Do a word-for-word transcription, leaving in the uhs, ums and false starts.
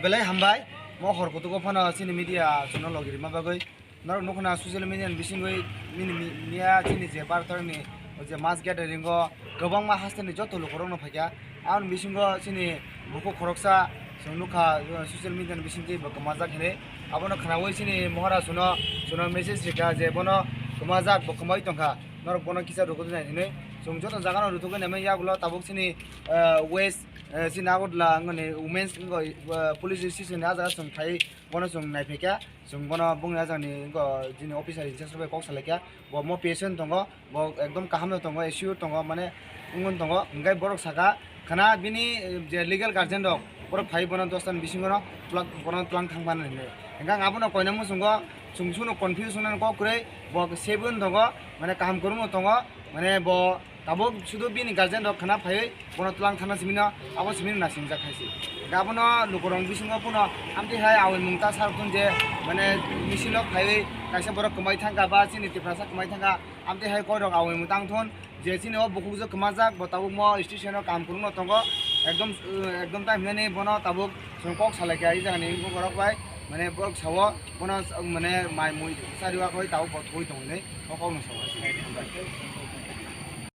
Belai hambai, mo hor kutugo phano chini media chwngno logi rima bagwi. Norok nukho na social media ni bisingwi nini mi-, miya chini je Bharat ni je mass gathering o kwbangma haste ni joto lukurok no phaikha. Aboni bisingo chini bukhuk khoroksa chwng nukha, uh, social media ni bisingtwi bo kwmajak hinwi. Abono khnaui chini mohora suno, suno message rikha je bono kwmajak bo kwmaui tongkha. Norok bono kisa rukudi nai hinwi. Chwng joto jaga no rutugwi naimani yagulo tabuk chini, uh, West, uh, chini Agartala wngkha ni women's wngkha, uh, police station ni ah jaga chwng phai bono chwng naiphaikha. Chwng bono bongni ajani wngkha, chini officer in charge bai kok salaikha. Bo mo patient tongo, bo ekdom kaham no tongo, A C U tongo, mane wngwi tongo. Hingke borok saka khana bini, eh, je legal guardian rok, borok phai bono dosta ni bisingo no twlang, bono twlang thang mano hinwi. Hingke ang abono koina muchungo chwng suno confuse wngna kok kwrwi, bo sebo wng tongo, mane kaham kwrwngno tongo, mane bo tabuk sudu bini guardian rok khana phaiwi bono twlang thangna simi no, abo simi no naisingjakhaisi. Hingke abono lukurok bisingo bono amtwi hai awi mungta sarok thun je, mane misil o phaiwi kaisa borok kwmai thangkha ba chini Tiprasa kwmai thangkha, amtwi hai koirok awi mungta wngthun je chini o bukhukjwk kwmajak bo tabuk mo station o kaham kwrwngno tongo, ekdom, ekdom time hinani bono tabuk chwng kok salaikha i jagani borok bai, mane borok sao bono mane mai mui chariwak bai tabuk bo thwi tongo hinwi o kokno sao.